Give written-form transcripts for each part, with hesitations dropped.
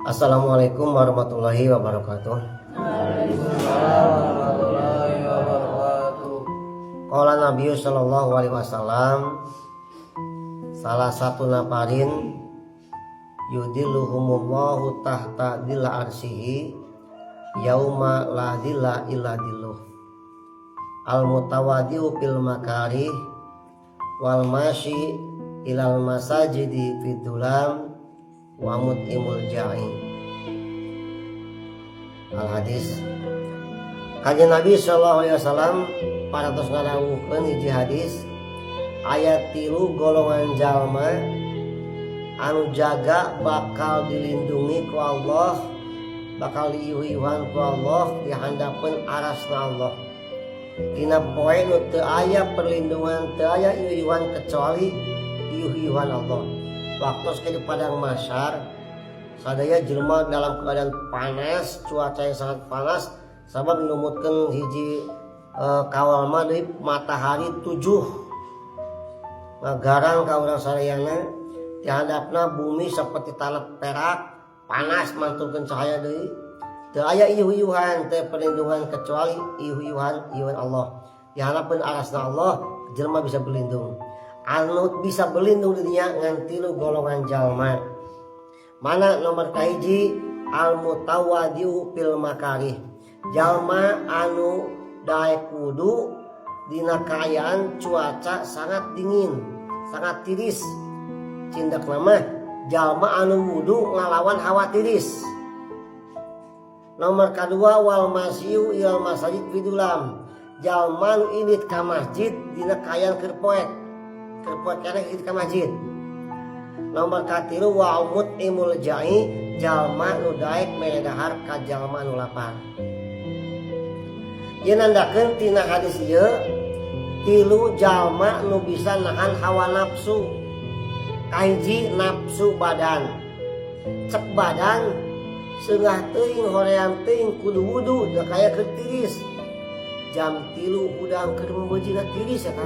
Assalamualaikum warahmatullahi wabarakatuh. Warahmatullahi wabarakatuh. Qala Nabi sallallahu alaihi wasallam salasatu nafarin yudzilluhumullahu tahta dzilli arsyihi yauma la dzilla illa dzilluh al mutawaddi'u fil makarih wal masyi ilal masajidi fid dzulam wa mut'imul ja'i. Al hadis. Kanjeng Nabi sallallahu alaihi wasallam parantos ngadawuhkeun hiji hadis, aya tilu golongan jalma anu jaga bakal dilindungi ku Allah, bakal diiuh-iuhan ku Allah di handapeun arasna Allah dina poe nu teu aya perlindungan, teu aya iuh-iuhan kecuali iuh-iuhan Allah. Waktu di padang mahsyar, sadaya jelema dalam keadaan panas, cuaca yang sangat panas, sabab numutkeun hiji kawal mah deui matahari 7 ngagarang ka urang sadayana. Di handapna bumi seperti tanah perak, panas, mantulkeun cahaya deui. Teu aya iuh-iuhan, teu perlindungan kecuali iuh-iuhan iuhan Allah. Di handapeun arasna Allah jelema bisa berlindung. Anu bisa berlindung di dinya ngan tilu golongan jalma. Mana? Nomor kahiji, al mutawaddi'u fil makarih, jalma anu daek wudu dina kaayaan cuaca sangat dingin, sangat tiris. Cindakna mah jalma anu wudu ngalawan hawa tiris. Nomor kedua, wal masyu ilal masajid fid dzulam, jalma nu indit ka masjid dina kaayaan keur poek, keur poek keneh indit ka masjid. Nomor katilu, wa mut'imul ja'i, jalma nu daek mere dahar ka jalma nu lapar. Ieu nandakeun tina hadis ieu tilu jalma nu bisa nahan hawa nafsu. Kahiji, nafsu badan. Cek badan, seungah teuing, hoream teuing, kudu wudu da kaya keur tiris. Jam 3 hudang keur membejina tiris eta.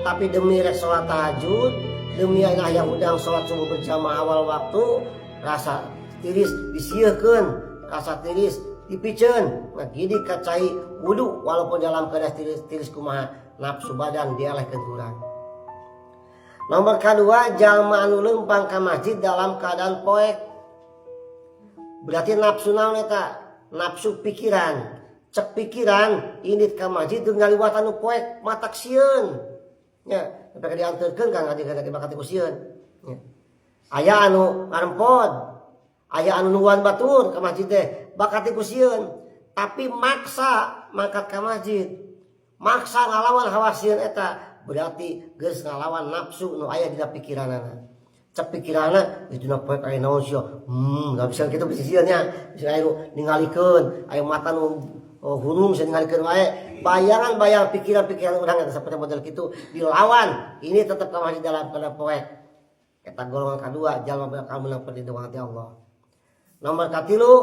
Tapi demi rek salat tahajud, demi aya hudang salat subuh berjamaah awal waktu, rasa tiris disiekeun, rasa tiris dipiceun, ngagidik ka cai wudu walaupun dalam keadaan tiris, tiris kumaha, nafsu badan dialehkeun kurang. Nomor kedua, jalma anu leumpang ka masjid dalam keadaan poek. Berarti nafsu naon eta? Nafsu pikiran. Cek pikiran, indit ka masjid jeung ngaliwatan nu poek matak sieun. Nya, sampai ka dianterkeun ka ngaji ka bakat ku sieun. Nya. Aya anu ngarempod, aya anu nungguan batur ka masjid teh bakat ku sieun, tapi maksa mangkat ka masjid. Maksa ngalawan hawa sieun eta, berarti geus ngalawan nafsu nu aya dina pikiranana. Cek pikiranna itu na poek aya naon sia. Nggak bisa kitu, bisa sieun nya. Bisa aya nu ningalikeun, aya mata nu oh, hunung bisa ningalikeun wae. Bayangan-bayang pikiran-pikiran urang eta seperti model kitu dilawan. Ini tetap ka masjid dalam keadaan poek. Eta golongan kedua jalma bakal menang perlindungan ti Allah. Nomor katilu,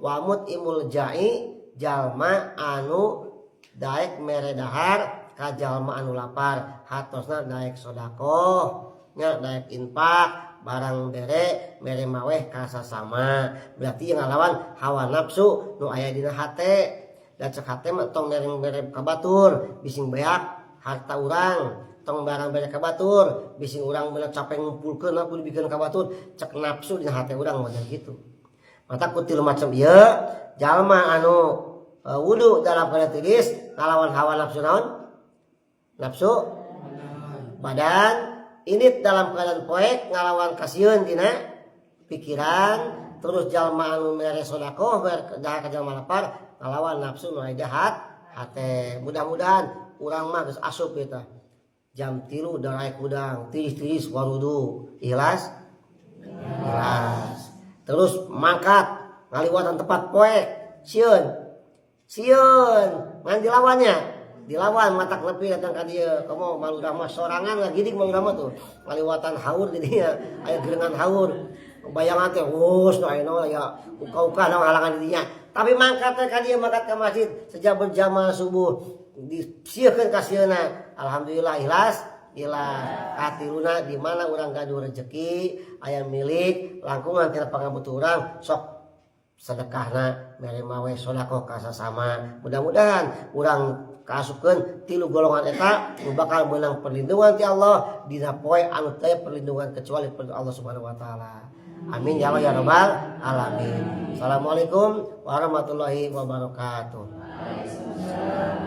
wa mut'imul ja'i, jalma anu daek mere dahar ka jalma anu lapar, hatosna daek sodakoh nya, daek infak, barang bere, mere maweh ka sasama. Berarti yang ngalawan hawa nafsu nu aya dina hate. Dan cek hate mah tong mere mere ka batur, bising beak harta urang, tong barang bere ka batur, bising urang bener capek ngumpulkeun aku dibikeun ka batur, cek nafsu dina hate urang model gitu. Mata ku tilu macam ieu, jalma anu wudu dalam keadaan tiris ngalawan hawa nafsu naon? Nafsu badan. Ini dalam keadaan poek ngalawan kasieun dina pikiran. Terus jalma anu mere sodakoh, mere dahar ka jalma lapar, ngalawan nafsu nu jahat hate. Mudah-mudahan urang mah geus asup eta jam 3 daek hudang tiris-tiris warudu, ikhlas, ikhlas, terus mangkat ngaliwatan tempat poek sieun, sieun ngan dilawannya, dilawan, matak nepi datang ka dieu. Komo malurah mah sorangan ngagidik, malurah mah tuh ngaliwatan haur di dieu, aya gerengan haur, bayangan teh wus nu aya naon, aya uka-uka naon halangan di dinya. Tapi mangkat teh ka dieu, mangkat ka masjid sejak berjamaah subuh, disiekeun ka sieuna, alhamdulillah ikhlas. Ikhlas. Katiluna, di mana urang gaduh rezeki, aya milik langkungan tina pangabutuh urang, sok sedekahna, mere mawe, sodakoh ka sasama. Mudah-mudahan urang kaasupkeun tilu golongan eta nu bakal meunang perlindungan ti Allah dina poe anu teu aya perlindungan kecuali perlindungan Allah Subhanahu wa taala. Amin ya Allah ya rabbal alamin. Assalamualaikum warahmatullahi wabarakatuh. Waalaikumsalam.